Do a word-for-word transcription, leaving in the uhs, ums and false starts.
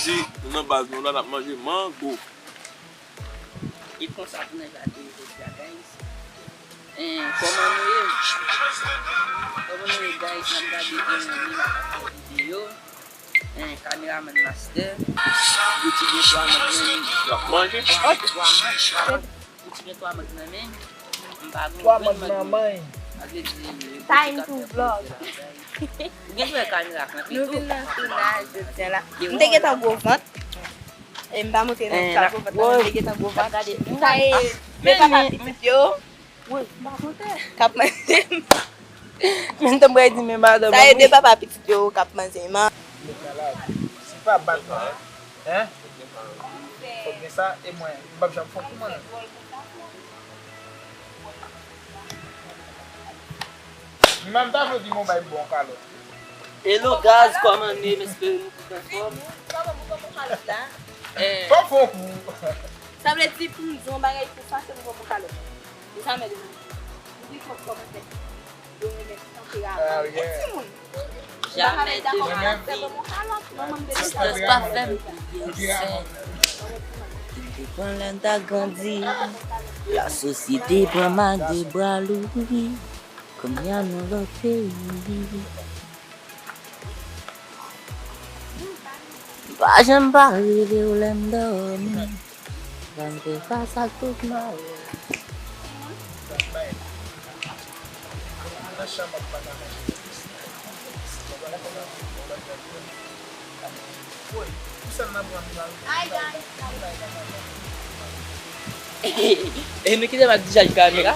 Nou nan baz nou la, n ap manje mango. E konsa pou n gade jodi a, guys. Eh, kòman nou ye? Kòman nou ye, guys? N ap gade, eh, Nina k ap fè videyo. Eh, kameraman master. Gucci gen twa mand nan men. Y ap manje. Twa mand. Gucci gen twa mand nan men. M pa gon grenn mand nan men. Sa vle di, Gucci k ap fè vlog. Ou gen dwe kamera kanpe tou. Nou vin nan tounaj jodi a la. M te gentan gwo vant. E m pa montre nou sa gwo vant la, men m te gentan gwo vant. Sa e de papa pitit yo. Wi, m pa konte. K ap manje. Men tanpri di men madanm. Sa e de papa pitit yo k ap manje. Se pa bat mwen. Hein? Fòk gen sa, e mwen, m p ap janm fè kou mwen. Mwen menm ta vle di mwen bay bon kalòt. Hello guys, kòman nou ye? M espere nou tout anfòm. Kòman pou bon kalòt la? Eh. Fò fon kou. Sa vle di pou m di yon bagay pou fache pou bon kalòt. Li sa mèt di. Li fò kòmantè. Yo renmen tanperaman. Ah, yeah. Yon timoun. Jamè de. Sisters pa fè m bliye sè. M te pran lè m ta grandi. Lasosyete pran m ak de bra louvri. Kounye a nou lòt peyi. M pa janm pa rele w lè m dòmi. Ban m te fas ak tout malè. E nou kite m ak dijaj kamera.